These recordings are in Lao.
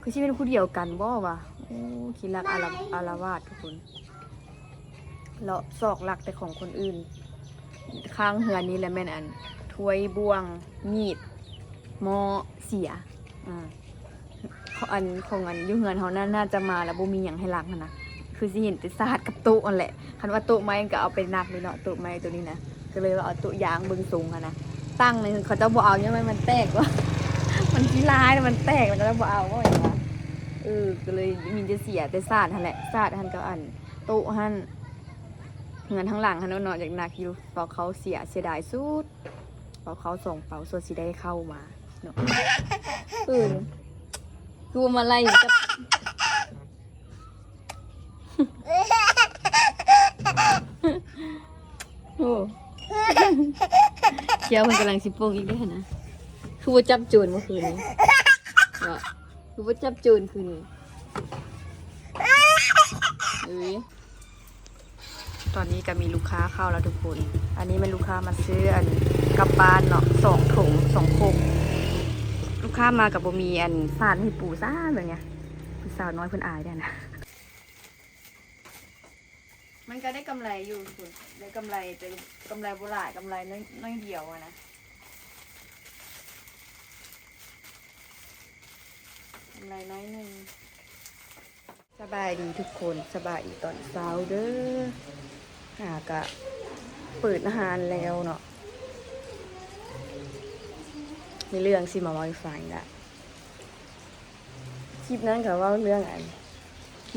ຄືຊິເປັນຜູ້ດຽວກັນບໍ່ວະ? ໂອ້ ຂີ້ລັກອາລະ ອາລະວາດທຸກຄົນ ເລາະຊອກລັກແຕ່ຂອງຄົນອື່ນ. ຄ້າງເຮືອນນີ້ແຫຼະແມ່ນອັນ ຖ້ວຍ ບ່ວງ ມີດ ໝໍ້ເສຍ. ອາ ຂ- ອັນ ຂອງອັນຢູ່ເຮືອນເຮົານັ້ນ ໜ້າຈະມາແລ້ວບໍ່ມີຫຍັງໃຫ້ລັກຫັ້ນນະ ຄືຊິເຫັນແຕ່ສາດກັບໂຕະຫັ້ນແຫຼະ. ຄັນວ່າໂຕະໄມ້ກໍເອົາໄປໜັກເລີຍເນາະ ໂຕະໄມ້ໂຕນີ້ນະ. ກໍເລີຍວ່າເອົາໂຕະຢາງເບິ່ງຊົງຫັ້ນນະ. ຕັ້ງໜຶ່ງເຂົາເຈົ້າບໍ່ເອົາ ຍ້ອນມັນແຕກວ່າ ມັນຂີ້ລາຍ ມັນແຕກ ເຂົາເຈົ້າບໍ່ເອົາວ່າຫຍັງວະ. ເອີ ກໍເລີຍມີແຕ່ເສຍແຕ່ສາດຫັ້ນແຫຼະ ສາດຫັ້ນກັບອັນໂຕະຫັ້ນ. ເຮືອນທາງຫຼັງຫັ້ນເນາະ ຢາກໜັກຢູ່ ເປົ່າເຂົາເສຍ ເສຍດາຍສຸດ. ເປົ່າເຂົາສອງເປົາ ສ່ວນຊິໄດ້ເຂົ້າມາເນາະ. ເອີ ຄືວ່າມາໄລ່ກັບ ໂອ້ ຂຽວເພິ່ນກຳລັງຊິປົ່ງອີກເດ້ຫັ້ນນະ. ຄືບໍ່ຈັບໂຈນມື້ຄືນນີ້ເນາະ ຄືບໍ່ຈັບໂຈນຄືນນີ້. ເອີຍ ຕອນນີ້ກໍມີລູກຄ້າເຂົ້າແລ້ວທຸກຄົນ. ອັນນີ້ແມ່ນລູກຄ້າມາຊື້ອັນກັບບ້ານເນາະ ສອງຖົງ ສອງຄົກ. ລູກຄ້າມາກໍບໍ່ມີອັນສາດໃຫ້ປູຊ້ຳແບບເນີ້ຍ. ຜູ້ສາວນ້ອຍເພິ່ນອາຍເດ້ນະ. ມັນກໍໄດ້ກຳໄລຢູ່ທຸກຄົນ ໄດ້ກຳໄລ ແຕ່ກຳໄລບໍ່ຫຼາຍ ກຳໄລໜ້ອຍ ໜ້ອຍດຽວຫັ້ນນະ ກຳໄລໜ້ອຍໜຶ່ງ. ສະບາຍດີທຸກຄົນ ສະບາຍດີຕອນເຊົ້າເດີ. ຫາກະເປີດຮ້ານແລ້ວເນາະ. ມີເລື່ອງຊິມາເວົ້າໃຫ້ຟັງລະ. ຄລິບນັ້ນກໍເວົ້າເລື່ອງອັນ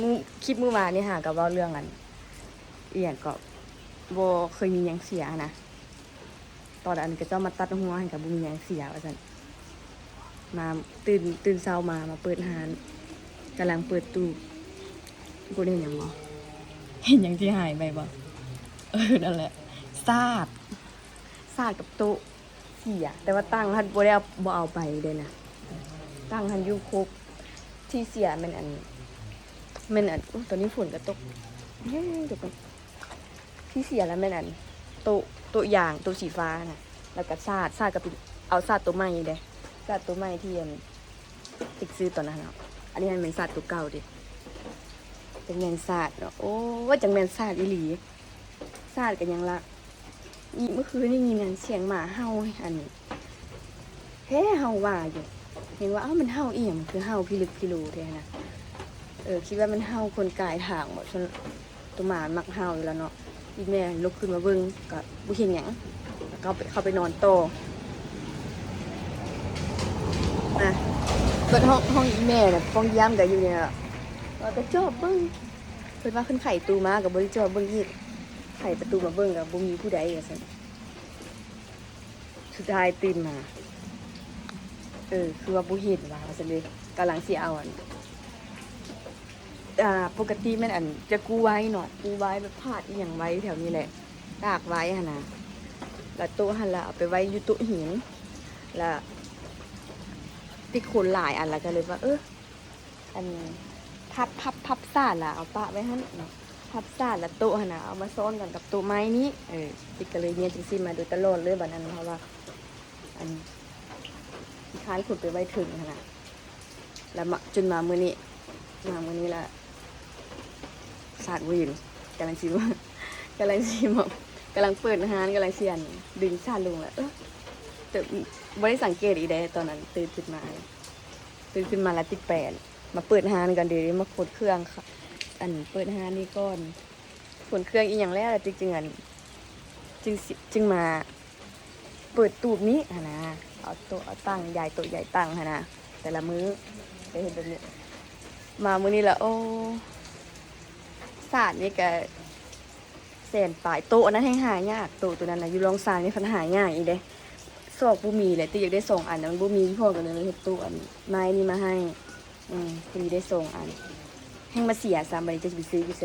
ມື້ ຄລິບມື້ວານນີ້ຫາກໍເວົ້າເລື່ອງອັນ ອີ່ຫຍັງເກາະ ບໍ່ເຄີຍມີຫຍັງເສຍນະ. ຕອນອັນເຂົາເຈົ້າມາຕັດຫົວຫັ້ນກໍບໍ່ມີຫຍັງເສຍວ່າຊັ້ນ. ມາ ຕື່ນ ຕື່ນເຊົ້າມາ ມາເປີດຮ້ານ ກຳລັງເປີດຕູ້. ທຸກຄົນເຫັນຫຍັງບໍ່? ເຫັນຫຍັງທີ່ຫາຍໄປບໍ່? ເອີ ນັ້ນແຫຼະ ສາດ ສາດກັບໂຕະເສຍ. ແຕ່ວ່າຕັ່ງຫັ້ນບໍ່ໄດ້ເອົາ ບໍ່ເອົາໄປເດ້ນະ. ຕັ່ງຫັ້ນຢູ່ຄົກ. ທີ່ເສຍແມ່ນອັນ ແມ່ນອັນ ໂອ້ ຕອນນີ້ຝົນກໍຕົກ ເຮີ້ຍ ທຸກຄົນ. ທີ່ເສຍລະແມ່ນອັນ ໂຕະ ໂຕະຢາງ ໂຕະສີຟ້ານະ ແລ້ວກໍສາດ ສາດກໍເປັນ ເອົາສາດໂຕໃໝ່ເດ້ ສາດໂຕໃໝ່ທີ່ອັນ ຕິກຊື້ຕອນນັ້ນເນາະ. ອັນນີ້ຫັ້ນແມ່ນສາດໂຕເກົ່າເດ້ ຈັກແມ່ນສາດເນາະ. ໂອ້ຍ ຈັກແມ່ນສາດອີ່ຫຼີ ສາດກໍຍັງລະ. ອີ ມື້ຄືນນີ້ຍິນອັນສຽງໝາເຫົ່າ ອັນ ແທ້ເຮົາວ່າຢູ່ ເຫັນວ່າ ອ້າວ ມັນເຫົ່າອີ່ຫຍັງ ມັນຄືເຫົ່າພິລຶກພິໂລແທ້ນະ. ເອີ ຄິດວ່າມັນເຫົ່າຄົນກາຍທາງບໍ ໂຕໝາມັນມັກເຫົ່າຢູ່ແລ້ວເນາະ. ອີແມ່ລຸກຂຶ້ນມາເບິ່ງ ກໍບໍ່ເຫັນຫຍັງ ກໍເຂົ້າໄປ ເຂົ້າໄປນອນຕໍ່. ນະ ເປີດຫ້ອງ ຫ້ອງອີແມ່ນະ ປ່ອງຢ້ຽມກໍຢູ່ນີ້ລະ ວ່າກໍຈອບເບິ່ງ. ເພິ່ນວ່າເພິ່ນໄຂຕູ້ມາ ກໍບໍ່ໄດ້ຈອບເບິ່ງອີກ ໄຂປະຕູມາເບິ່ງ ກໍບໍ່ມີຜູ້ໃດວ່າຊັ້ນ. ສຸດທ້າຍຕື່ນມາ ເອີ ຄືວ່າບໍ່ເຫັນວ່າ ວ່າຊັ້ນເດ້. ກຳລັງຊິເອົາອັນ ອ່າ ປົກກະຕິແມ່ນອັນຈະກູ້ໄວ້ເນາະ ກູ້ໄວ້ແບບພາດອີ່ຫຍັງໄວ້ແຖວນີ້ແຫຼະ ຕາກໄວ້ຫັ້ນນະ. ລະໂຕະຫັ້ນລະເອົາໄປໄວ້ຢູ່ໂຕະຫີນ ລະຕິກຄົນຫຼາຍອັນ ລະກໍເລີຍວ່າ ເອີ ອັນ ພັບ ພັບ ພັບສາດລະເອົາປະໄວ້ຫັ້ນເນາະ ພັບສາດລະໂຕະຫັ້ນນະ ເອົາມາຊ້ອນກັນກັບໂຕະໄມ້ນີ້. ເອີ ຕິກກໍເລີຍເຍຍນຈັ່ງຊີ້ມາໂດຍຕະຫຼອດເລີຍ ບັດນັ້ນເຮົາວ່າ ອັນ ຂີ້ຄ້ານຂົນໄປໄວ້ເທິງຫັ້ນນະ ລະມາ ຈົນມາມື້ນີ້ ມາມື້ນີ້ລະສາດບໍ່ເຫັນ. ກຳລັງຊິ ກຳລັງຊິມາ ກຳລັງເປີດຮ້ານ ກຳລັງຊິອັນ ດຶງສາດລົງລະ ເອີ ແຕ່ບໍ່ໄດ້ສັງເກດອີກເດ້ ຕອນນັ້ນຕື່ນຂຶ້ນມາ ຕື່ນຂຶ້ນມາລະຕິກໄປມາເປີດຮ້ານກ່ອນເດ ມາຂົນເຄື່ອງ ອັນ ເປີດຮ້ານນີ້ກ່ອນ ຂົນເຄື່ອງອີ່ຫຍັງແລ້ວ ແລ້ວຈຶ່ງ ຈຶ່ງ ອັນ ຈຶ່ງຊິ ຈຶ່ງມາເປີດຕູບນີ້ຫັ້ນນະ ເອົາໂຕະເອົາຕັ່ງ ຍ້າຍໂຕະຍ້າຍຕັ່ງຫັ້ນນະ. ແຕ່ລະມື້ໄດ້ເຮັດແບບນີ້ ມາມື້ນີ້ລະ ໂອ້ ສາດນີ້ກະ ແສນປາຍ. ໂຕະອັນນັ້ນແຮ່ງຫາຍາກ ໂຕະໂຕນັ້ນນະ ຢູ່ລອງຊານນີ້ພັດຫາຍາກອີກເດ້. ຊອກບໍ່ມີແຫຼະ ຕິຢາກໄດ້ສອງອັນນະ ມັນບໍ່ມີ ພໍ່ກໍເລີຍເຮັດໂຕະອັນໄມ້ນີ້ມາໃຫ້. ອືມ ພໍດີໄດ້ສອງອັນ ແຮ່ງມາເສຍຊ້ຳ ບາດນີ້ຈັກຊິໄປຊື້ຢູ່ໃສ?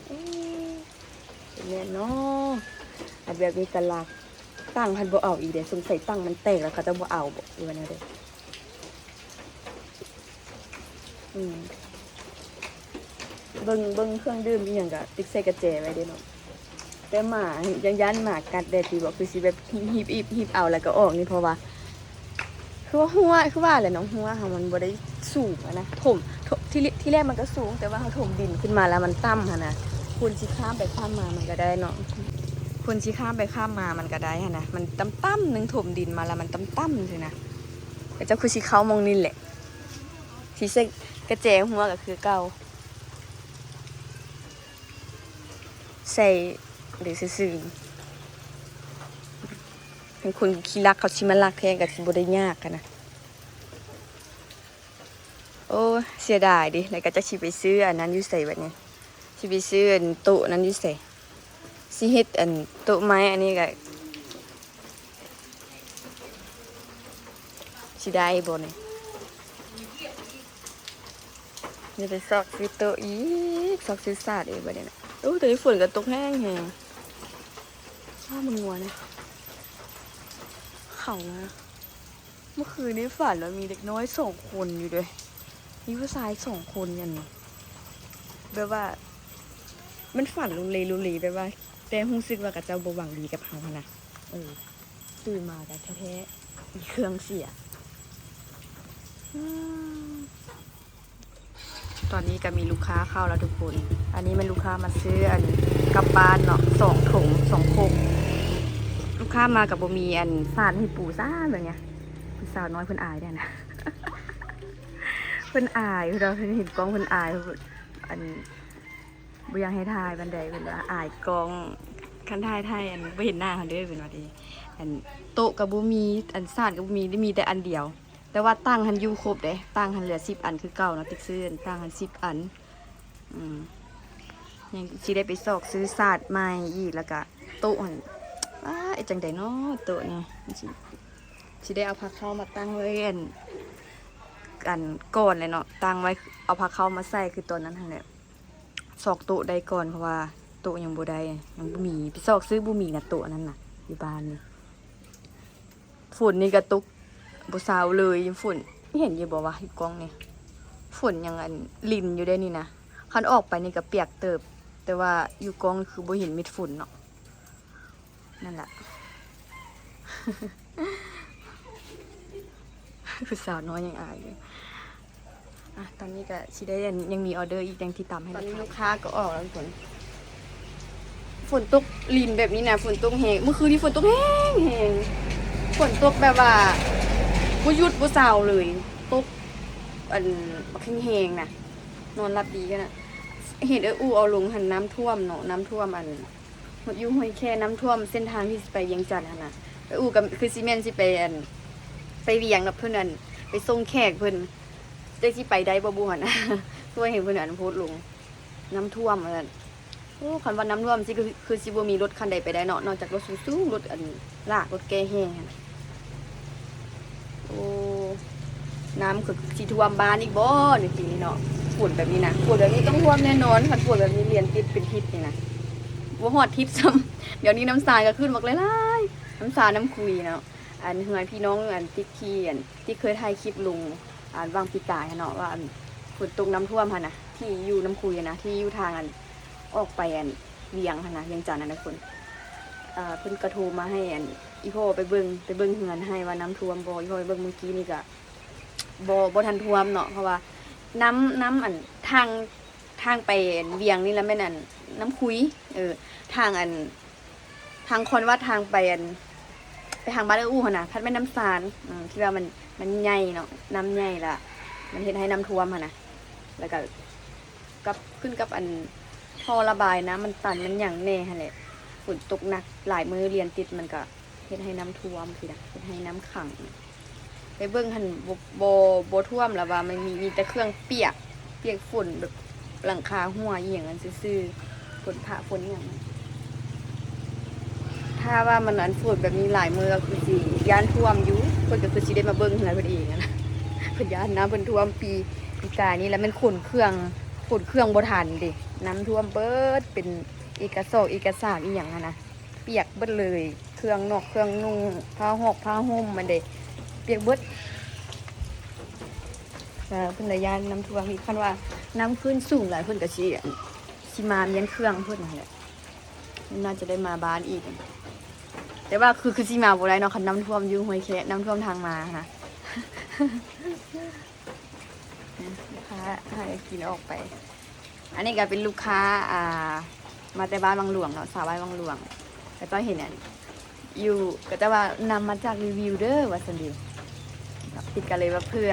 ເອີ ເປັນແມ່ນເນາະ ອັນແບບນີ້ກໍລັກ. ຕັ່ງພັດບໍ່ເອົາອີກເດ້ ສົງໄສຕັ່ງມັນແຕກແລ້ວ ເຂົາເຈົ້າບໍ່ເອົາບໍ ຫຼືວ່າແນວໃດ? ອືມ ເບິ່ງ ເບິ່ງເຄື່ອງດື່ມອີ່ຫຍັງກະຕິກໃສ່ກະແຈໄວ້ເດ້ເນາະ ແຕ່ໝາ ຢ້ານ ຢ້ານໝາກັດແດ່ຕິບໍ ຄືຊິແບບຮີບ ຮີບ ຮີບເອົາແລ້ວກໍອອກນີ້ ເພາະວ່າ ຄືວ່າຮົ້ວ ຄືວ່າແຫຼະເນາະ ຮົ້ວເຮົາມັນບໍ່ໄດ້ສູງຫັ້ນນະ ຖົມ ຖົມ ທີ ທີແລກມັນກໍສູງ ແຕ່ວ່າເຮົາຖົມດິນຂຶ້ນມາແລ້ວມັນຕ່ຳຫັ້ນນະ ຄົນຊິຂ້າມໄປຂ້າມມາມັນກໍໄດ້ເນາະ ຄົນຊິຂ້າມໄປຂ້າມມາມັນກໍໄດ້ຫັ້ນນະ ມັນຕ່ຳໆໜຶ່ງ ຖົມດິນມາແລ້ວມັນຕ່ຳໆຊີ້ນະ ເຂົາເຈົ້າຄືຊິເຂົ້າໝ່ອງນີ້ແຫຼະ ຊິໃສ່ກະແຈຮົ້ວກໍຄືເກົ່າ ໃສ່ໄດ້ຊື່ໆ ຄັນຄົນຂີ້ລັກເຂົາຊິມາລັກແທ້ກໍຊິບໍ່ໄດ້ຍາກຫັ້ນນະ. ໂອ້ ເສຍດາຍເດ ແລ້ວກໍຈັກຊິໄປຊື້ອັນນັ້ນຢູ່ໃສບັດນີ້ ຊິໄປຊື້ອັນໂຕະນັ້ນຢູ່ໃສ ຊິເຮັດອັນໂຕະໄມ້ອັນນີ້ກໍຊິໄດ້ບໍ່ນີ້ ຊິໄປຊອກຊື້ໂຕະອີກ ຊອກຊື້ສາດອີກບັດນີ້ນະ. ໂອ້ ຕອນນີ້ຝົນກໍຕົກແຮງໆ ອ້າ ມັນງົວນະ ເຂົານະ. ເມື່ອຄືນນີ້ຝັນວ່າມີເດັກນ້ອຍສອງຄົນຢູ່ເດ້ ມີຜູ້ຊາຍສອງຄົນ ອັນ ແບບວ່າ ມັນຝັນລຸເລລຸເລ ແບບວ່າ ແຕ່ຮູ້ສຶກວ່າເຂົາເຈົ້າບໍ່ຫວັງດີກັບເຮົາຫັ້ນນະ. ເອີ ຕື່ນມາກໍແທ້ໆ ອີເຄື່ອງເສຍ. ອືມ ຕອນນີ້ກໍມີລູກຄ້າເຂົ້າແລ້ວທຸກຄົນ ອັນນີ້ແມ່ນລູກຄ້າມາຊື້ອັນກັບບ້ານເນາະ ສອງຖົງ ສອງຄົກ ລູກຄ້າມາກໍບໍ່ມີອັນສາດໃຫ້ປູຊ້ຳແບບເນີ້ຍ ຜູ້ສາວນ້ອຍເພິ່ນອາຍເດ້ນະ ເພິ່ນອາຍ ເວລາເພິ່ນເຫັນກ້ອງເພິ່ນອາຍ ອັນ ບໍ່ຢາກໃຫ້ຖ່າຍປານໃດ ເພິ່ນວ່າອາຍກ້ອງ ຄັນຖ່າຍ ຖ່າຍ ອັນ ບໍ່ເຫັນໜ້າເຮົາເດີ ເພິ່ນວ່າຕິ ອັນ ໂຕະກໍບໍ່ມີ ອັນສາດກໍບໍ່ມີ ໄດ້ມີແຕ່ອັນດຽວ. ແຕ່ວ່າຕັ່ງຫັ້ນຢູ່ຄົບເດ້ ຕັ່ງຫັ້ນເຫຼືອສິບອັນຄືເກົ່າເນາະ ຕິກຊື້ຫັ້ນ ຕັ່ງຫັ້ນສິບອັນ ອືມ ຍັງຊິໄດ້ໄປຊອກຊື້ສາດໃໝ່ອີກ ແລ້ວກະໂຕະຫັ້ນ ອ້າ ເຮັດຈັ່ງໃດເນາະ ໂຕະນີ້ ຊິ ຊິໄດ້ເອົາພາເຂົ້າມາຕັ້ງໄວ້ ອັນ ອັນກ່ອນແຫຼະເນາະ ຕັ້ງໄວ້ ເອົາພາເຂົ້າມາໃສ່ຄືຕອນນັ້ນຫັ້ນແຫຼະ ຊອກໂຕະໄດ້ກ່ອນ ເພາະວ່າໂຕະຍັງບໍ່ໄດ້ ຍັງບໍ່ມີ ໄປຊອກຊື້ບໍ່ມີນະ ໂຕະອັນນັ້ນນະ ຢູ່ບ້ານນີ້. ຝົນນີ້ກໍຕົກບໍ່ເຊົາເລີຍ ຝົນ ເຫັນຢູ່ບໍ່ວະ ຢູ່ກ້ອງນີ້ ຝົນຍັງອັນລິນຢູ່ເດ້ນີ້ນະ ຄັນອອກໄປນີ້ກໍປຽກເຕີບ ແຕ່ວ່າຢູ່ກ້ອງຄືບໍ່ເຫັນເມັດຝົນເນາະ ນັ້ນລະ ຜູ້ສາວນ້ອຍຍັງອາຍຢູ່. ອ່ະ ຕອນນີ້ກໍຊິໄດ້ອັນ ຍັງມີອໍເດີອີກ ຍັງຕິດຕາມໃຫ້ ຕອນນີ້ລູກຄ້າກໍອອກແລ້ວທຸກຄົນ ຝົນຕົກລິນແບບນີ້ນະ ຝົນຕົກແຮງ ເມື່ອຄືນນີ້ຝົນຕົກແຮງໆ ຝົນຕົກແບບວ່າບໍ່ຢຸດບໍ່ເຊົາເລີຍ ຕົກອັນບັກແຮງໆນະ ນອນຫຼັບດີກັນນະ ເຫັນເອື້ອຍອູ່ເອົາລົງຫັ້ນ ນ້ຳຖ້ວມເນາະ ນ້ຳຖ້ວມອັນ ຢູ່ຫ້ວຍແຄນ້ຳຖ້ວມເສັ້ນທາງທີ່ຊິໄປວຽງຈັນຫັ້ນນະ ເອື້ອຍອູ່ກໍຄືຊິແມ່ນຊິໄປອັນ ໄປວຽງເນາະ ເພິ່ນອັນ ໄປສົ່ງແຂກເພິ່ນ ຈັກຊິໄປໄດ້ບໍ່ບຸຫັ້ນນະ ຄືວ່າເຫັນເພິ່ນອັນໂພສລົງ ນ້ຳຖ້ວມວ່າຊັ້ນ ໂອ້ ຄັນວ່ານ້ຳຖ້ວມຊິ ຄື ຄືຊິບໍ່ມີລົດຄັນໃດໄປໄດ້ເນາະ ນອກຈາກລົດສູງໆ ລົດອັນລາກ ລົດແກ່ແຮ່ຫັ້ນ ໂອ້ ນ້ຳຄືຊິຖ້ວມບ້ານອີກບໍ່ນີ້ປີນີ້ເນາະ ຝົນແບບນີ້ນະ ຝົນແບບນີ້ຕ້ອງຖ້ວມແນ່ນອນ ຄັນຝົນແບບນີ້ລຽນຕິດເປັນທິດນີ້ນະ ບໍ່ຮອດທິດຊ້ຳ ດຽວນີ້ນ້ຳຊານກໍຂຶ້ນບັກຫຼາຍໆ ນ້ຳຊານ ນ້ຳຂຸຍເນາະ ອັນເຮືອນພີ່ນ້ອງ ອັນຕິດທີ່ ອັນທີ່ເຄີຍຖ່າຍຄລິບລົງ ອັນຫວ່າງປີກາຍຫັ້ນເນາະ ວ່າອັນຝົນຕົກນ້ຳຖ້ວມຫັ້ນນະ ທີ່ຢູ່ນ້ຳຂຸຍຫັ້ນນະ ທີ່ຢູ່ທາງອັນ ອອກໄປອັນວຽງຫັ້ນນະ ວຽງຈັນຫັ້ນນະທຸກຄົນ ເພິ່ນກໍໂທມາໃຫ້ອັນ ອີ່ພໍ່ໄປເບິ່ງ ໄປເບິ່ງເຮືອນໃຫ້ວ່ານ້ຳຖ້ວມບໍ່ ອີ່ພໍ່ໄປເບິ່ງມື້ກີ້ນີ້ກໍບໍ່ ບໍ່ທັນຖ້ວມເນາະ ເພາະວ່ານ້ຳ ນ້ຳອັນທາງ ທາງໄປອັນວຽງນີ້ລະແມ່ນອັນນ້ຳຂຸຍ ເອີ ທາງອັນ ທາງຄອນວັດ ທາງໄປອັນ ໄປທາງບ້ານເອື້ອຍອູ່ຫັ້ນນະ ພັດແມ່ນນ້ຳຊານ ອືມ ທີ່ວ່າມັນ ມັນໃຫຍ່ເນາະ ນ້ຳໃຫຍ່ລະ ມັນເຮັດໃຫ້ນ້ຳຖ້ວມຫັ້ນນະ ລະກະ ກັບ ຂຶ້ນກັບອັນທໍ່ລະບາຍນ້ຳມັນຕັນມັນຫຍັງແດ່ຫັ້ນແຫຼະ ຝົນຕົກໜັກຫຼາຍມື້ລຽນຕິດ ມັນກະເຮັດໃຫ້ນ້ຳຖ້ວມຊີ້ນະ ເຮັດໃຫ້ນ້ຳຂັງ ໄປເບິ່ງຫັ້ນ ບໍ່ ບໍ່ ບໍ່ຖ້ວມລະວ່າ ມັນມີ ມີແຕ່ເຄື່ອງປຽກ ປຽກຝົນ ແບບຫຼັງຄາຮົ່ວອີ່ຫຍັງຫັ້ນຊື່ໆ ຝົນພະຝົນຫຍັງ ຖ້າວ່າມັນອັນຝົນແບບນີ້ຫຼາຍມື້ ກໍຄືຊິຢ້ານຖ້ວມຢູ່ ເພິ່ນກໍຄືຊິໄດ້ມາເບິ່ງເຮືອນເພິ່ນເອງຫັ້ນນະ ເພິ່ນຢ້ານນ້ຳເພິ່ນຖ້ວມ ປີ ປີກາຍນີ້ລະແມ່ນຂົນເຄື່ອງ ຂົນເຄື່ອງບໍ່ທັນເດ ນ້ຳຖ້ວມເບິດ ເປັນເອກະສອກເອກະສາມອີ່ຫຍັງຫັ້ນນະ ປຽກເບິດເລີຍ ເຄື່ອງນອກເຄື່ອງນຸ່ງ ຜ້າຫອກຜ້າຫົ່ມ ອັນເດ ປຽກເບິດ ເພິ່ນລະຢ້ານນ້ຳຖ້ວມອີກ ຄັນວ່ານ້ຳຂຶ້ນສູງຫຼາຍ ເພິ່ນກໍຊິ ຊິມາມ້ຽນເຄື່ອງເພິ່ນຫັ້ນແຫຼະ ໜ້າຈະໄດ້ມາບ້ານອີກ ແຕ່ວ່າຄື ຄືຊິມາບໍ່ໄດ້ເນາະ ຄັນນ້ຳຖ້ວມຢູ່ຫ້ວຍແຄ ນ້ຳຖ້ວມທາງມານະ ລູກຄ້າຫາກິນອອກໄປ. ອັນນີ້ກໍເປັນລູກຄ້າ ອ່າ ມາແຕ່ບ້ານວັງຫຼວງເນາະ ສາວບ້ານວັງຫຼວງ ເຂົາເຈົ້າເຫັນອັນຢູ່ ເຂົາເຈົ້າວ່ານຳມາຈາກຣີວິວເດີ ວ່າຊັ້ນເດ. ຕິດກັນເລີຍວ່າເພື່ອ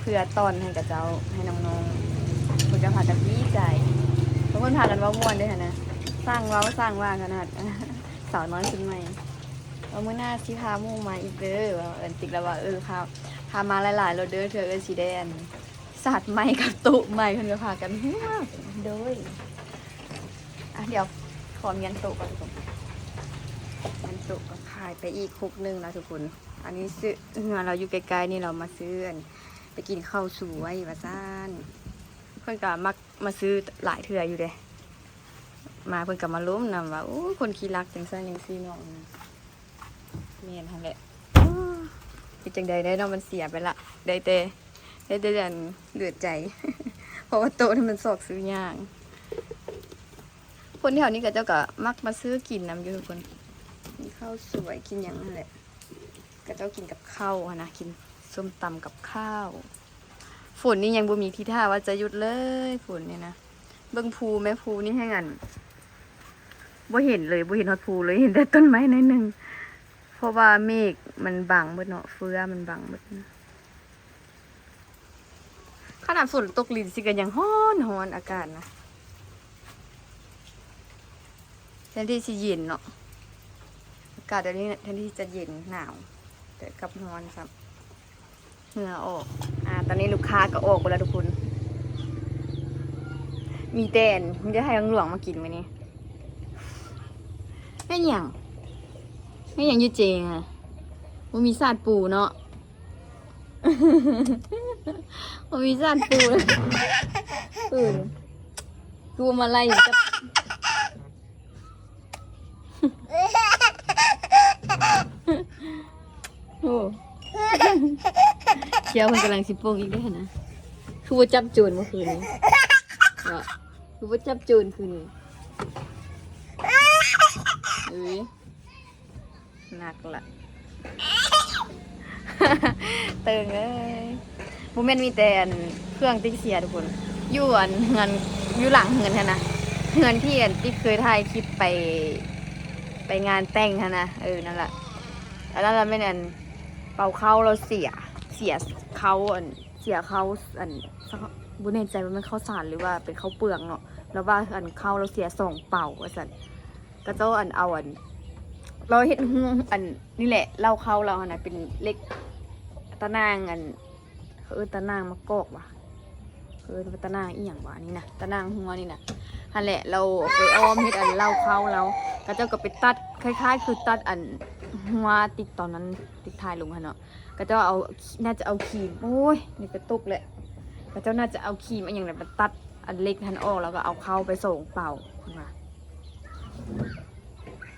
ເພື່ອຕ້ອນໃຫ້ເຂົາເຈົ້າ ໃຫ້ນ້ອງໆ ເພິ່ນກໍພາກັນດີໃຈ ເພິ່ນພາກັນເວົ້າມ່ວນເດ້ຫັ້ນນະ ຊ່າງເວົ້າຊ່າງວ່າຂະໜາດ ສາວນ້ອຍຄົນໃໝ່ ວ່າມື້ໜ້າຊິພາໝູ່ມາອີກເດີ ວ່າເອີ້ນຕິກແລ້ວວ່າ ເອີ ພາ ພາມາຫຼາຍໆໂລດເດີ ເທື່ອເອື້ອຍຊິໄດ້ອັນ ສາດໃໝ່ກັບໂຕະໃໝ່ ເພິ່ນກໍພາກັນ ໂດຍ ອ່ະ ດຽວຂໍມ້ຽນໂຕະກ່ອນທຸກຄົນ ມ້ຽນໂຕະກໍຂາຍໄປອີກຄຸກໜຶ່ງລະທຸກຄົນ. ອັນນີ້ຊື້ ເຮືອນລາວຢູ່ໃກ້ໆນີ້ ລາວມາຊື້ອັນ ໄປກິນເຂົ້າສວຍວ່າຊັ້ນ ເພິ່ນກໍມັກມາຊື້ຫຼາຍເທື່ອຢູ່ເດ້ ມາເພິ່ນກໍມາລົມນຳວ່າ ໂອ້ ຄົນຂີ້ລັກຈັ່ງຊັ້ນຈັ່ງຊີ້ເນາະ. ແມ່ນຫັ້ນແຫຼະ ເຮັດຈັ່ງໃດໄດ້ເນາະ ມັນເສຍໄປລະ ໄດ້ແຕ່ ໄດ້ແຕ່ອັນເຫຼືອໃຈ ເພາະວ່າໂຕະນີ້ມັນຊອກຊື້ຍາກ. ຄົນແຖວນີ້ເຂົາເຈົ້າກໍມັກມາຊື້ກິນນຳຢູ່ທຸກຄົນ ກິນເຂົ້າສວຍ ກິນຫຍັງຫັ້ນແຫຼະ ເຂົາເຈົ້າກິນກັບເຂົ້າຫັ້ນນະ ກິນສົ້ມຕຳກັບເຂົ້າ. ຝົນນີ້ຍັງບໍ່ມີທີທ່າວ່າຈະຢຸດເລີຍ ຝົນນີ້ນະ. ເບິ່ງພູແມ້ ພູນີ້ແຮ່ງອັນ ບໍ່ເຫັນເລີຍ ບໍ່ເຫັນຮອດພູເລີຍ ເຫັນແຕ່ຕົ້ນໄມ້ໜ້ອຍໜຶ່ງ ເພາະວ່າເມກມັນບັງເບິດເນາະ ເຟືອມັນບັງເບິດ. ຂະໜາດຝົນຕົກລິນຊິກໍຍັງຮ້ອນໆ ອາກາດນະ ແທນທີ່ຊິເຢັນເນາະ ອາກາດແບບນີ້ແທນທີ່ຈະເຢັນໜາວ ແຕ່ກັບຮ້ອນຊ້ຳ. ເຫື່ອອອກ ອ່າ ຕອນນີ້ລູກຄ້າກໍອອກໄປແລ້ວທຸກຄົນ ມີແຕ່ ມີແຕ່ໄທຫວງຫຼວງມາກິນມື້ນີ້. ແມ່ນຫຍັງ ແມ່ນຫຍັງຢູ່ເຈງ ບໍ່ມີສາດປູເນາະ ບໍ່ມີສາດປູ ອື່ນ ຄືມາໄລ່ກັບ ໂອ້ ຂຽວເພິ່ນກຳລັງຊິປົ່ງອີກເດ້ຫັ້ນນະ ຄືບໍ່ຈັບໂຈນມື້ຄືນນີ້ ເນາະ ຄືບໍ່ຈັບໂຈນຄືນນີ້ ເອີຍ ໜັກລະ ເຕີງເອີຍ ບໍ່ແມ່ນມີແຕ່ອັນເຄື່ອງຕິກເສຍທຸກຄົນ ຢູ່ອັນເຮືອນ ຢູ່ຫຼັງເຮືອນຫັ້ນນະ ເຮືອນທີ່ອັນຕິກເຄີຍຖ່າຍຄລິບໄປ ໄປງານແຕ່ງຫັ້ນນະ ເອີ ນັ້ນລະ ອັນນັ້ນລະແມ່ນອັນເປົາເຂົ້າລາວເສຍ ເສຍເຂົ້າອັນ ເສຍເຂົ້າອັນ ບໍ່ແນ່ໃຈວ່າແມ່ນເຂົ້າສານ ຫຼືວ່າເປັນເຂົ້າເປືອກເນາະ ລາວວ່າອັນເຂົ້າລາວເສຍສອງເປົາວ່າຊັ້ນ. ເຂົາເຈົ້າອັນເອົາອັນ ລາວເຮັດຮູອັນນີ້ແຫຼະ ເລົ້າເຂົ້າລາວຫັ້ນນະ ເປັນເຫຼັກຕາໜ່າງອັນ ເຂົາເອີ້ນຕາໜ່າງມະກອກຫວາ ເຂົາເອີ້ນວ່າຕາໜ່າງອີ່ຫຍັງຫວາ ອັນນີ້ນະ ຕາໜ່າງຮົ່ວນີ້ນະ ຫັ້ນແຫຼະ ລາວໄປອ້ອມເຮັດອັນເລົ້າເຂົ້າລາວ ເຂົາເຈົ້າກໍໄປຕັດ ຄ້າຍໆຄືຕັດອັນຮົ່ວຕິກຕອນນັ້ນ ຕິກຖ່າຍລົງຫັ້ນເນາະ ເຂົາເຈົ້າເອົາ ໜ້າຈະເອົາຄີມ ໂອ້ຍ ນີ້ກໍຕົກແຫຼະ ເຂົາເຈົ້າໜ້າຈະເອົາຄີມອີ່ຫຍັງແຫຼະ ມາຕັດອັນເຫຼັກຫັ້ນອອກ ແລ້ວກໍເອົາເຂົ້າໄປສອງເປົາ ເພິ່ນວ່າ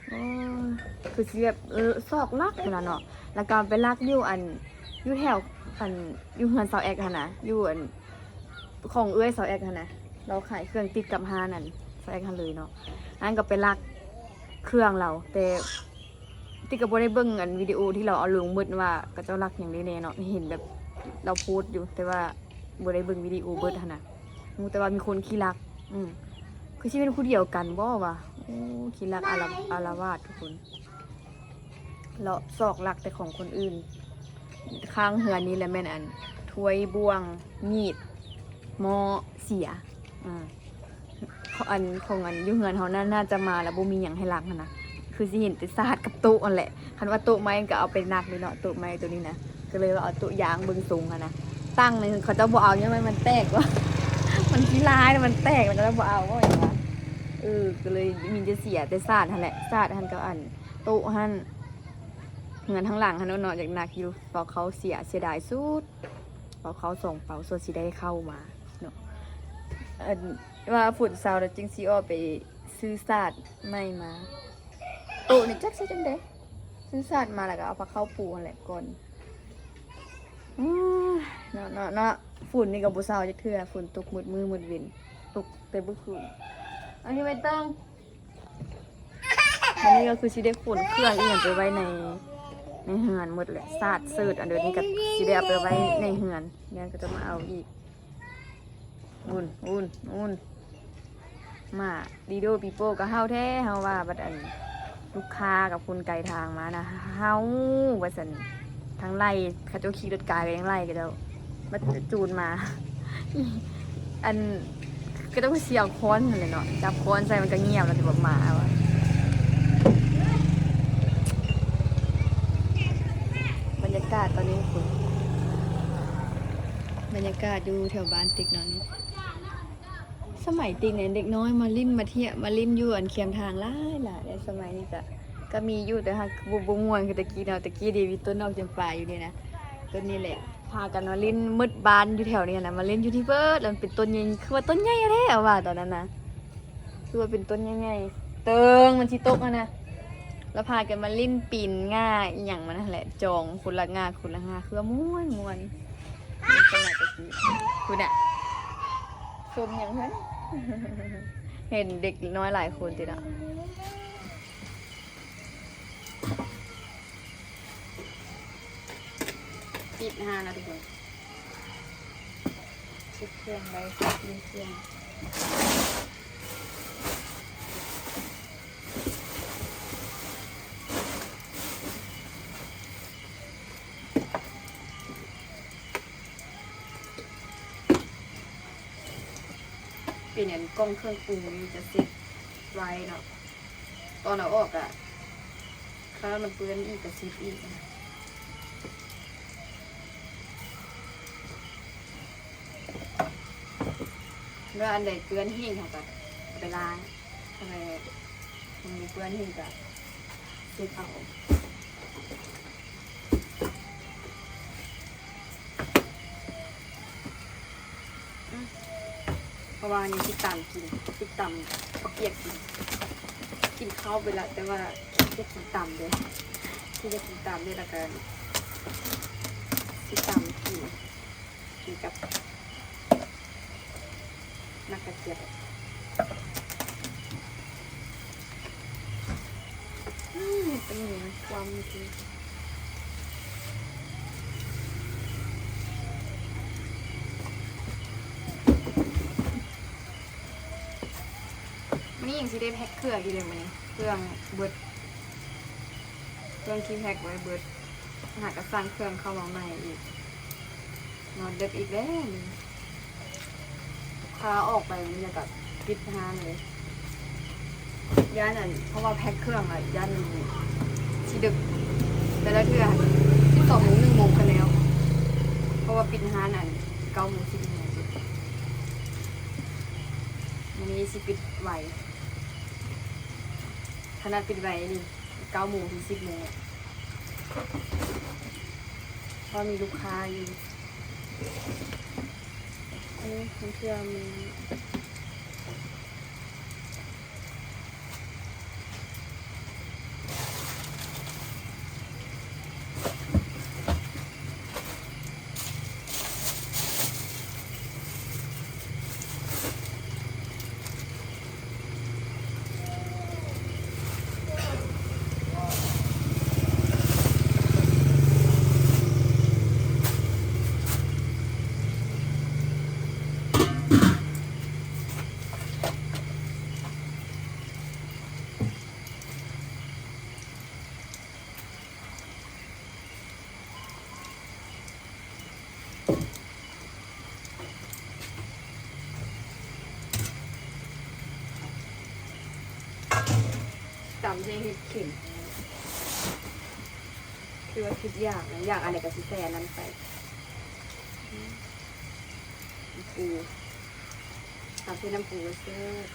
ໂອ້ຍ ຄືຊິແບບ ເອີ ຊອກລັກຫັ້ນລະເນາະ ແລ້ວກໍໄປລັກຢູ່ອັນ ຢູ່ແຖວອັນ ຢູ່ເຮືອນສາວແອັກຫັ້ນນະ ຢູ່ອັນ ຂອງເອື້ອຍສາວແອັກຫັ້ນນະ ລາວຂາຍເຄື່ອງຕິດກັບຮ້ານອັນສາວແອັກຫັ້ນເລີຍເນາະ ອັນນັ້ນກໍໄປລັກເຄື່ອງລາວ ແຕ່ ຕິກກໍບໍ່ໄດ້ເບິ່ງອັນວິດີໂອທີ່ລາວເອົາລົງເບິດວ່າເຂົາເຈົ້າລັກຫຍັງໄດ້ແດ່ເນາະ ເຫັນແບບລາວໂພສຢູ່ ແຕ່ວ່າບໍ່ໄດ້ເບິ່ງວິດີໂອເບິດຫັ້ນນະ ຮູ້ແຕ່ວ່າມີຄົນຂີ້ລັກ ອື ຄືຊິແມ່ນຜູ້ດຽວກັນບໍ່ວະ ໂອ້ ຂີ້ລັກອາລະ ອາລະວາດທຸກຄົນ ເລາະຊອກລັກແຕ່ຂອງຄົນອື່ນ ຂ້າງເຮືອນນີ້ແຫຼະແມ່ນອັນ ຖ້ວຍ ບ່ວງ ມີດ ໝໍ້ ເສຍ ອາ ອັນຂອງອັນຢູ່ເຮືອນເຮົານັ້ນ ໜ້າຈະມາແລ້ວບໍ່ມີຫຍັງໃຫ້ລັກຫັ້ນນະ ຄືຊິເຫັນແຕ່ສາດກັບໂຕະຫັ້ນແຫຼະ ຄັນວ່າໂຕະໄມ້ກໍເອົາໄປໜັກເລີຍເນາະ ໂຕະໄມ້ໂຕນີ້ນະ ກໍເລີຍວ່າເອົາໂຕະຢາງເບິ່ງຊົງຫັ້ນນະ ຕັ້ງໜຶ່ງເຂົາເຈົ້າບໍ່ເອົາ ຍ້ອນມັນແຕກວ່າ ມັນຂີ້ລາຍ ມັນແຕກ ເຂົາເຈົ້າບໍ່ເອົາ ເວົ້າຫຍັງວະ ເອີ ກໍເລີຍມີແຕ່ເສຍແຕ່ສາດຫັ້ນແຫຼະ ສາດຫັ້ນກັບອັນໂຕະຫັ້ນ ເຮືອນທາງຫຼັງຫັ້ນເນາະ ຢາກໜັກຢູ່ ເປົ່າເຂົ້າເສຍ ເສຍດາຍສຸດ ເປົ່າເຂົ້າສອງເປົາ ສ່ວນຊິໄດ້ເຂົ້າມາເນາະ ອັນ ວ່າຝົນເຊົາແລ້ວຈຶ່ງຊິອອກໄປຊື້ສາດໃໝ່ມາ ໂຕະນີ້ຈັກຊິຈັ່ງໃດ ຊື້ສາດມາແລ້ວກໍເອົາຜ້າເຂົ້າປູຫັ້ນແຫຼະກ່ອນ ອາ ເນາະ ເນາະ ເນາະ ຝົນນີ້ກໍບໍ່ເຊົາຈັກເທື່ອ ຝົນຕົກໝົດມື້ໝົດເວັນ ຕົກແຕ່ເມື່ອຄືນ ອັນນີ້ໄວ້ເຕີງ ອັນນີ້ກໍຄືຊິໄດ້ຂົນເຄື່ອງອີ່ຫຍັງໄປໄວ້ໃນ ໃນເຮືອນໝົດແຫຼະ ສາດເສີດ ອັນດຽວນີ້ກໍຊິໄດ້ເອົາໄປໄວ້ໃນເຮືອນ ແລ້ວກໍຈະມາເອົາອີກ. ວຸ້ນ ວຸ້ນ ວຸ້ນ ມາດີໂດປີໂປ້ກໍເຫົ່າແທ້ ເຮົາວ່າ ບັດອັນລູກຄ້າກັບຄົນໄກທາງມານະ ເຫົ່າວ່າຊັ້ນ ທັງໄລ່ ເຂົາເຈົ້າຂີ່ລົດກາກໍຍັງໄລ່ເຂົາເຈົ້າ ບັດຈູນມາ ອັນ ກໍຕ້ອງສຽງຄ້ອນຫັ້ນແຫຼະເນາະ ຈັບຄ້ອນໃສ່ມັນກໍງຽບແລ້ວ ແຕ່ວ່າໝາວ່າ ບັນຍາກາດຕອນນີ້ພຸ້ນ ບັນຍາກາດຢູ່ແຖວບ້ານຕິກເນາະນີ້ ສະໄໝຕິກນີ້ເດັກນ້ອຍມາຫຼິ້ນມາທ່ຽວມາຫຼິ້ນຢູ່ອັນຄຽມທາງຫຼາຍໆ ແລະສະໄໝນີ້ກະ ກະມີຢູ່ ແຕ່ຫາກບໍ່ ບໍ່ມ່ວນຄືແຕ່ກີ້ເນາະ ແຕ່ກີ້ເດວິດຕົ້ນດອກຈຳປາຢູ່ນີ້ນະ ຕົ້ນນີ້ແຫຼະ ພາກັນມາຫຼິ້ນໝົດບ້ານຢູ່ແຖວນີ້ນະ ມາຫຼິ້ນຢູ່ທີ່ເບີດ ແລ້ວມັນເປັນຕົ້ນໃຫຍ່ ຄືວ່າຕົ້ນໃຫຍ່ແທ້ ເອົາວ່າຕອນນັ້ນນະ ຄືວ່າເປັນຕົ້ນໃຫຍ່ໆ ເຕີງມັນຊິຕົກຫັ້ນນະ ແລ້ວພາກັນມາຫຼິ້ນປີນງ່າອີ່ຫຍັງມັນຫັ້ນແຫຼະ ຈອງຄົນລະງ່າ ຄົນລະງ່າ ຄືວ່າມ່ວນໆ ເປັນສະໄໝແຕ່ກີ້ ພຸ້ນນະ ຊົມຫຍັງເພິ່ນ ເຫັນເດັກນ້ອຍຫຼາຍຄົນຕິເນາະ. ປິດຮ້ານແລ້ວທຸກຄົນ ເກັບເຄື່ອງໄວ້ ເກັບເຄື່ອງ ເປັນອັນກ່ອງເຄື່ອງປຸງນີ້ຈະເຊັດໄວ້ເນາະ ຕອນເອົາອອກກະ ຄັນມັນເປື້ອນອີກກະເຊັດອີກ ແລ້ວອັນໃດເປື້ອນແຮງເຮົາກະເອົາໄປລ້າງ ອັນໃດມັນມີເປື້ອນແຮງກະເຊັດເອົາ. ອືມ ເພາະວ່າຍັງຊິຕຳກິນ ຊິຕຳເຂົ້າປຽກກິນ ກິນເຂົ້າໄປລະ ແຕ່ວ່າຂີ້ຄຽດກິນຕຳເດ້ ຂີ້ຄຽດກິນຕຳເດ້ ແລ້ວກະຊິຕຳກິນ ກິນກັບໝາກກະຈຽບ. ອືມ ເປັນຫຍັງຄວາມນີ້ ມື້ນີ້ຍັງຊິໄດ້ແພັກເຄື່ອງຢູ່ເດ້ມື້ນີ້ ເຄື່ອງເບິດ ເຄື່ອງທີ່ແພັກໄວ້ເບິດ ຫາກະສັ່ງເຄື່ອງເຂົ້າມາໃໝ່ອີກ. ນອນເດິກອີກແລ້ວນີ້ ລູກຄ້າອອກໄປມື້ນີ້ກະປິດຮ້ານເລີຍ ຢ້ານອັນ ເພາະວ່າແພັກເຄື່ອງລະຢ້ານຊິເດິກ ແຕ່ລະເທື່ອສິບສອງໂມງ ໜຶ່ງໂມງກະແລ້ວ ເພາະວ່າປິດຮ້ານອັນເກົ້າໂມງ ສິບໂມງ ມື້ນີ້ຊິປິດໄວ ຂະໜາດປິດໄວນີ້ ເກົ້າໂມງເຖິງສິບໂມງ ເພາະມີລູກຄ້າຢູ່ ເອີ ບາງເທື່ອມັນ ຕຳໃສ່ເຫັດເຂັມ ຄືວ່າຄິດຢາກນະ ຢາກອັນໃດກະຊິໃສ່ອັນນັ້ນໄປ ປູ ຕຳໃສ່ນ້ຳປູ ເຊີບ.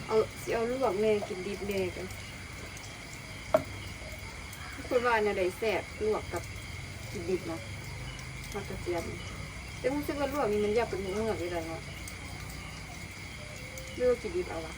ເອົາ ຊິເອົາລວກແດ່ ກິນດິບແດ່ ກະ ຄິດວ່າແນວໃດແຊບ ລວກກັບກິນດິບນະ ໝາກກະຈຽມ ແຕ່ຮູ້ສຶກວ່າລວກນີ້ມັນຢາກເປັນເໝືອກໆ ຢູ່ໃດເນາະ ຫຼືວ່າກິນດິບເອົາວະ.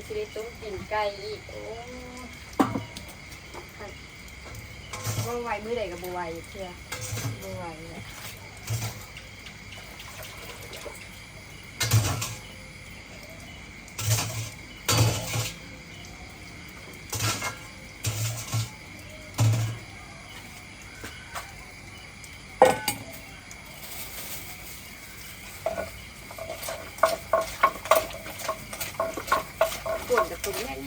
ຊິໄດ້ຕົ້ມຕີນໄກ່ອີກ. ໂອ້ ເວົ້າໄວມື້ໃດກໍບໍ່ໄວເທື່ອ ບໍ່ໄວແຫຼະ. ຄົນກັບຄົນແຍກໆໆ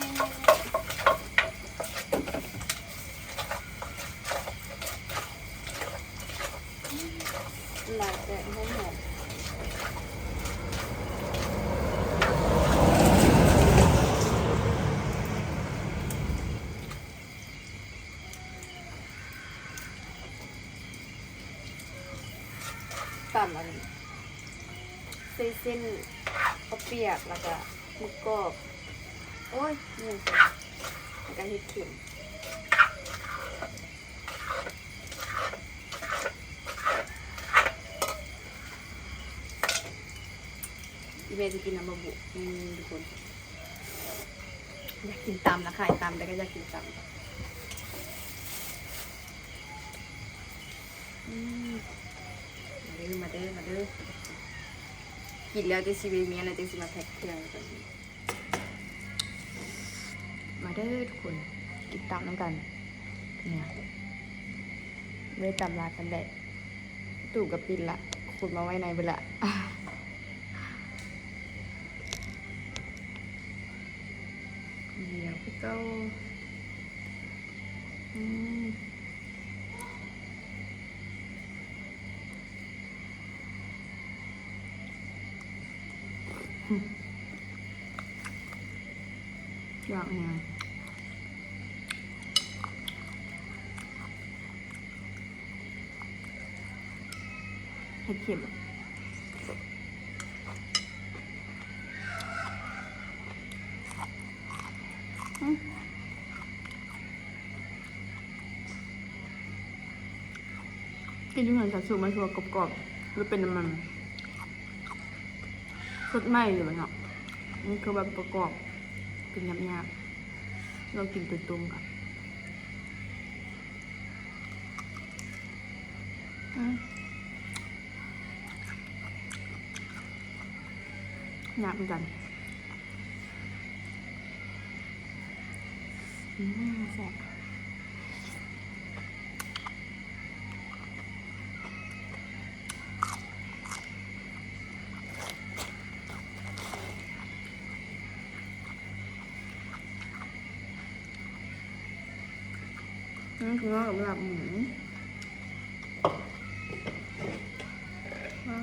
ໆ ຫຼາຍແຕ່ຫອມໆ. ຕຳອັນ ໃສ່ເສັ້ນເຂົ້າປຽກ ແລ້ວກະໝຶກກອບ ໂອ້ຍ ອີ່ຫຍັງ ແລ້ວກະເຫັດເຂັມ. ອີ່ແມ່ຊິກິນນຳບໍ່ບຸ ນີ້ທຸກຄົນ ຢາກກິນຕຳນະ ຂາຍຕຳແຕ່ກໍຢາກກິນຕຳ. ອືມ ມາເດີ ມາເດີ ມາເດີ ກິນແລ້ວຈັ່ງຊິໄດ້ເມຍ ແລ້ວຈັ່ງຊິມາແພັກເຄື່ອງກັນ. ມາເດີທຸກຄົນ ກິນຕຳນຳກັນ. ນີ້ ເວີຍຕຳລາວກັນແດດ ຕູ້ກໍປິດລະ ຂຸດມາໄວ້ໃນເບິດລະ. ດຽວຄືເກົ່າ. ອືມ. ຢາກຫຍັງ? ເຫັດເຂັມ. ອືມ. ກິນຢູ່ເຮືອນຊາຊູມັນຄືວ່າກອບໆ ຫຼືເປັນອັນນັ້ນ ສົດໃໝ່ຢູ່ແລ້ວເນາະ ມັນຄືແບບປະກອບກິນຍາກໆ ລອງກິນໂຕຕົ້ມກ່ອນ. ອືມ. ຍາກຄືກັນ. ອືມ ແຊບ. ອືມ ກິນກັບລາບໝູ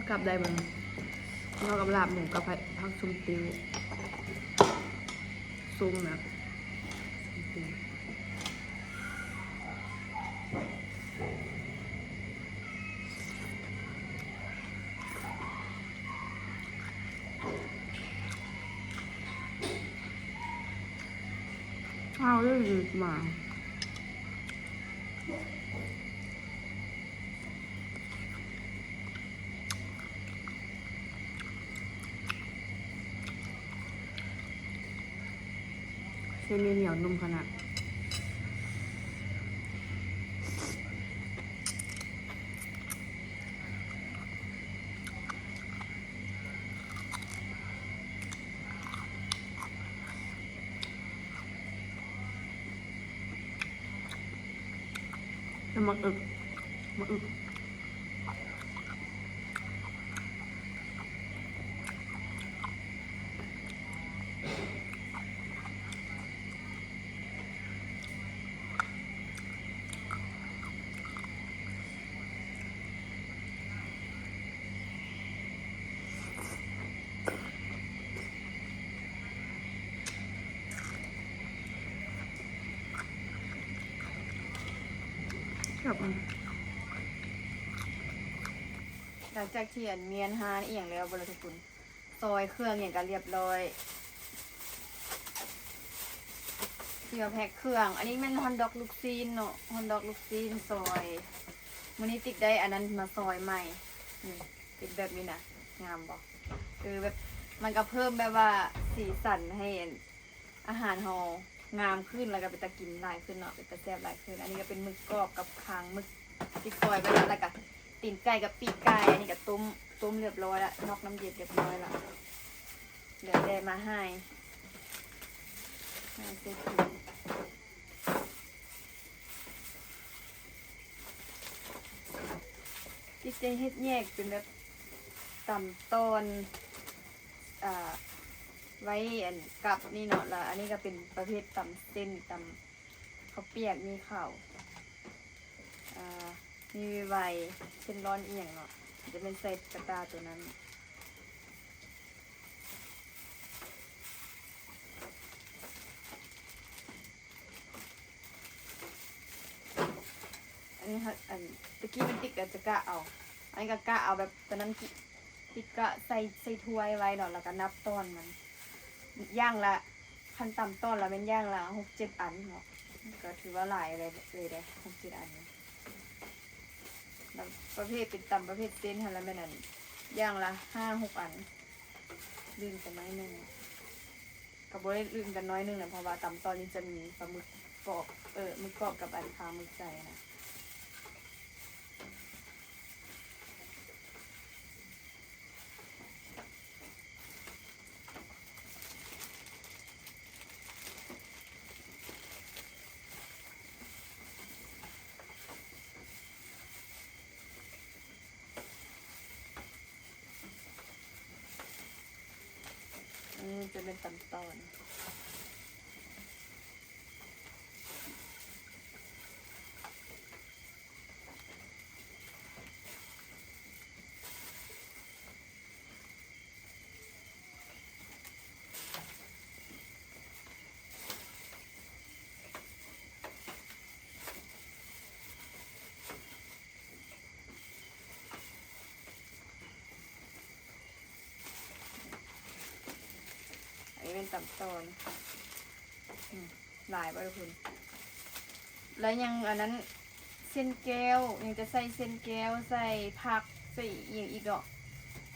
ກັບໄດ້ເບິ່ງ ກິນກັບລາບໝູກັບ ໄປ ຜັກສົ້ມຕິ້ວ ສົ້ມນະ ສົ້ມຕິ້ວ. ເອົາເລີຍ ມາ. ເສັ້ນນີ້ໜຽວນຸ່ມຂະໜາດ. ແລ້ວໝາກອຶກ ໝາກອຶກ. ຄັບ ອືມ. ຫຼັງຈາກທີ່ອັນມຽນຮ້ານອີ່ຫຍັງແລ້ວບໍ່ລະທຸກຄົນ ຊອຍເຄື່ອງຫຍັງກໍລຽບຮ້ອຍ ຊິມາແພັກເຄື່ອງ. ອັນນີ້ແມ່ນຮອດດອກລູກຊີ້ນເນາະ ຮອດດອກລູກຊີ້ນຊອຍ. ມື້ນີ້ຕິກໄດ້ອັນນັ້ນມາຊອຍໃໝ່ ນີ້ ເປັນແບບນີ້ນະ ງາມບໍ່? ເອີ ແບບ ມັນກໍເພີ່ມແບບວ່າສີສັນໃຫ້ອັນ ອາຫານເຮົາງາມຂຶ້ນ ແລ້ວກໍເປັນຕາກິນຫຼາຍຂຶ້ນເນາະ ເປັນຕາແຊບຫຼາຍຂຶ້ນ. ອັນນີ້ກໍເປັນໝຶກກອບກັບຄາງໝຶກທີ່ຊອຍໄວ້ແລ້ວ ແລ້ວກໍຕີນໄກ່ກັບປີກໄກ່ ອັນນີ້ກໍຕົ້ມ ຕົ້ມຮຽບຮ້ອຍລະ ນອກນ້ຳເຢັນຮຽບຮ້ອຍລະ ເຫຼືອແຕ່ມາຫາຍ ຫາຍໃສ່ຖົງ. ທີ່ຈະເຮັດແຍກເປັນແບບຕຳຕອນ ອ່າ ໄວ້ອັນກັບນີ້ເນາະ ແລ້ວອັນນີ້ກໍເປັນປະເພດຕຳເສັ້ນ ຕຳເຂົ້າປຽກ ມີເຂົ້າ ອ່າ ມີໄວໆ ເສັ້ນລ້ອນອີ່ຫຍັງເນາະ ຈະແມ່ນໃສ່ກະຕ່າໂຕນັ້ນ. ອັນນີ້ ອັນຕະກີ້ມັນຕິກກໍຈະກະເອົາ ອັນນີ້ກໍກະເອົາແບບຕອນນັ້ນຕິກກະໃສ່ ໃສ່ຖ້ວຍໄວ້ເນາະ ແລ້ວກໍນັບຕອນມັນ ຢ່າງລະ ຄັນຕຳຕອນລະແມ່ນຢ່າງລະຫົກເຈັດອັນເນາະ ກໍຖືວ່າຫຼາຍເລີຍເດ້ ຫົກເຈັດອັນ. ແລ້ວປະເພດເປັນຕຳປະເພດເສັ້ນຫັ້ນລະແມ່ນອັນ ຢ່າງລະຫ້າຫົກອັນ ລື່ນກັນໜ້ອຍໜຶ່ງ ກໍບໍ່ໄດ້ລື່ນກັນໜ້ອຍໜຶ່ງແຫຼະ ເພາະວ່າຕຳຕອນນີ້ຈະມີປາໝຶກກອບ ເອີ ໝຶກກອບກັບອັນຄາງໝຶກໃສ່ນະ. ອັນນີ້ຈະເປັນຕຳຕອນ. ອັນນີ້ແມ່ນຕຳຕອນ ອືມ ຫຼາຍບໍ່ທຸກຄົນ? ແລ້ວຍັງອັນນັ້ນ ເສັ້ນແກ້ວ ຍັງຈະໃສ່ເສັ້ນແກ້ວ ໃສ່ຜັກ ໃສ່ອີ່ຫຍັງອີກເນາະ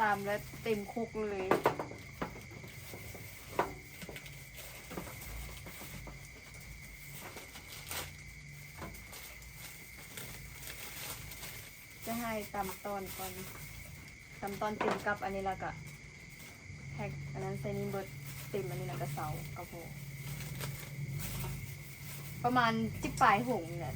ຕຳແລ້ວເຕັມຄົກເລີຍ. ຈະໃຫ້ຕຳຕອນກ່ອນ ຕຳຕອນເຕັມກັບອັນນີ້ ແລ້ວກະແພັກອັນນັ້ນໃສ່ນີ້ເບິດ ເຕັມອັນນີ້ ແລ້ວກະເຊົາກໍພໍ ປະມານສິບປາຍຖົງນີ້ແຫຼະ.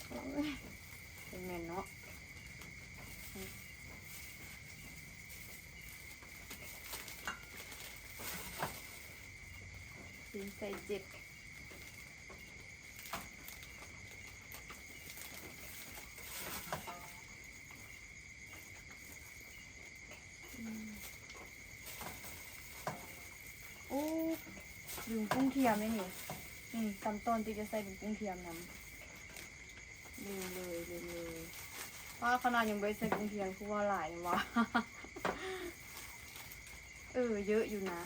ໂອ້ຍ ເປັນແມ່ນເນາະ ຕີນໃສ່ເຈັບ. ໂອ້ ລືມກຸ້ງທຽມເດ້ນີ້ ນີ້ ຕຳຕອນຕິກຈະໃສ່ເປັນກຸ້ງທຽມນຳ ລືມເລີຍ ລືມເລີຍ ປ້າ ຂະໜາດຍັງບໍ່ໄດ້ໃສ່ກຸ້ງທຽມ ຄືວ່າຫຼາຍຫວາ ເອີ ເຍີະຢູ່ນະ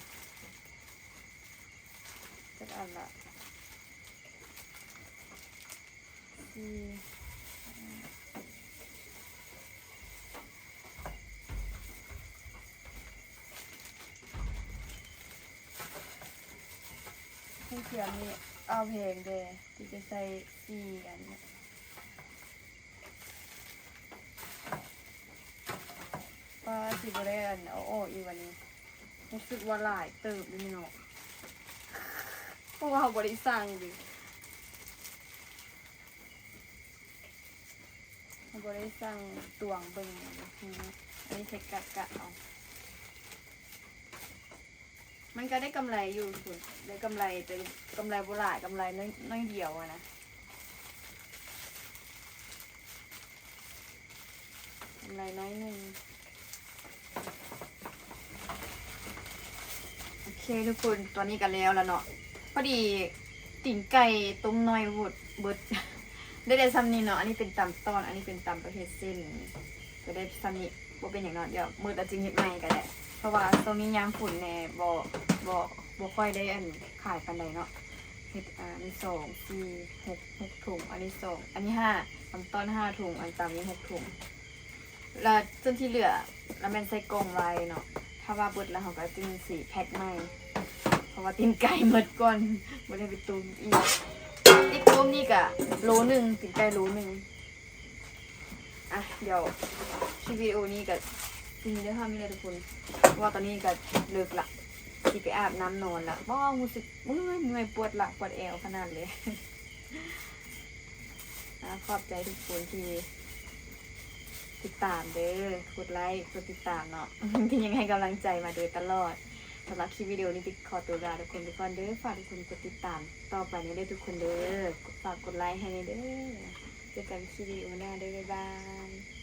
ຈັກອັນລະ ສີ່ ຫ້າ ຜູ້ຂຽນນີ້ເອົາແພງແດ່ ທີ່ຈະໃສ່ສີ່ອັນນີ້ ປ້າ ຊິບໍ່ໄດ້ອັນ ເອົາອອກອີກຫວານີ້ ຮູ້ສຶກວ່າຫຼາຍເຕີບຢູ່ນີ້ເນາະ ເພາະວ່າເຮົາບໍ່ໄດ້ສັ່ງເດ້ ເຮົາບໍ່ໄດ້ສັ່ງ ຕວງເບິ່ງ ອັນນີ້ເຮັດກະກະເອົາ. ມັນກໍໄດ້ກຳໄລຢູ່ ໄດ້ກຳໄລ ແຕ່ກຳໄລບໍ່ຫຼາຍ ກຳໄລໜ້ອຍ ໜ້ອຍດຽວຫັ້ນນະ ກຳໄລໜ້ອຍໜຶ່ງ. ໂອເຄທຸກຄົນ ຕອນນີ້ກໍແລ້ວລະເນາະ. ພໍດີຕີນໄກ່ຕົ້ມນ້ອຍໂພດ ເບິດ ໄດ້ແຕ່ຊ່ຳນີ້ເນາະ. ອັນນີ້ເປັນຕຳຕອນ ອັນນີ້ເປັນຕຳປະເພດເສັ້ນ ກໍໄດ້ຊ່ຳນີ້ ບໍ່ເປັນຫຍັງເນາະ ດຽວໝົດແລ້ວຈຶ່ງເຮັດໃໝ່ກໍໄດ້ ເພາະວ່າຊ່ວງນີ້ຍາມຝົນແດ່ ບໍ່ ບໍ່ ບໍ່ຄ່ອຍໄດ້ ອັນ ຂາຍປານໃດເນາະ. ເຮັດ ອາ ອັນນີ້ສອງ ສີ່ ຫົກ ຫົກຖົງ ອັນນີ້ສອງ ອັນນີ້ຫ້າ ຕຳຕອນຫ້າຖົງ ອັນຕຳນີ້ຫົກຖົງ. ແລ້ວສ່ວນທີ່ເຫຼືອ ລະແມ່ນໃສ່ກ່ອງໄວ້ເນາະ ຖ້າວ່າເບິດແລ້ວເຮົາກໍຈຶ່ງຊິແພັກໃໝ່ ເພາະວ່າຕີນໄກ່ໝົດກ່ອນ ບໍ່ໄດ້ໄປຕົ້ມອີກ. ຕິດຕົ້ມນີ້ກະໂລໜຶ່ງ ຕີນໄກ່ໂລໜຶ່ງ. ອ່ະ ດຽວຄລິບວິດີໂອນີ້ກະຊິມີແຕ່ເທົ່ານີ້ແຫຼະທຸກຄົນ ເພາະວ່າຕອນນີ້ກະເລິກລະ ຊິໄປອາບນ້ຳນອນລະ. ບໍ່ ຮູ້ສຶກເມື່ອຍ ເມື່ອຍ ປວດຫຼັງ ປວດແອວຂະໜາດເລີຍ. ອ່າ ຂອບໃຈທຸກຄົນທີ່ຕິດຕາມເດີ ກົດໄລ ກົດຕິດຕາມເນາະ ທີ່ຍັງໃຫ້ກຳລັງໃຈມາໂດຍຕະຫຼອດ. ສຳລັບຄລິບວິດີໂອນີ້ ຕິດຂໍຕົວລາທຸກຄົນໄປກ່ອນເດີ. ຝາກທຸກຄົນກົດຕິດຕາມຕໍ່ໄປນີ້ເດີທຸກຄົນເດີ. ຝາກກົດໄລໃຫ້ແດ່ເດີ. ເຈີກັນຄລິບວິດີໂອໜ້າເດີ. ບາຍບາຍ.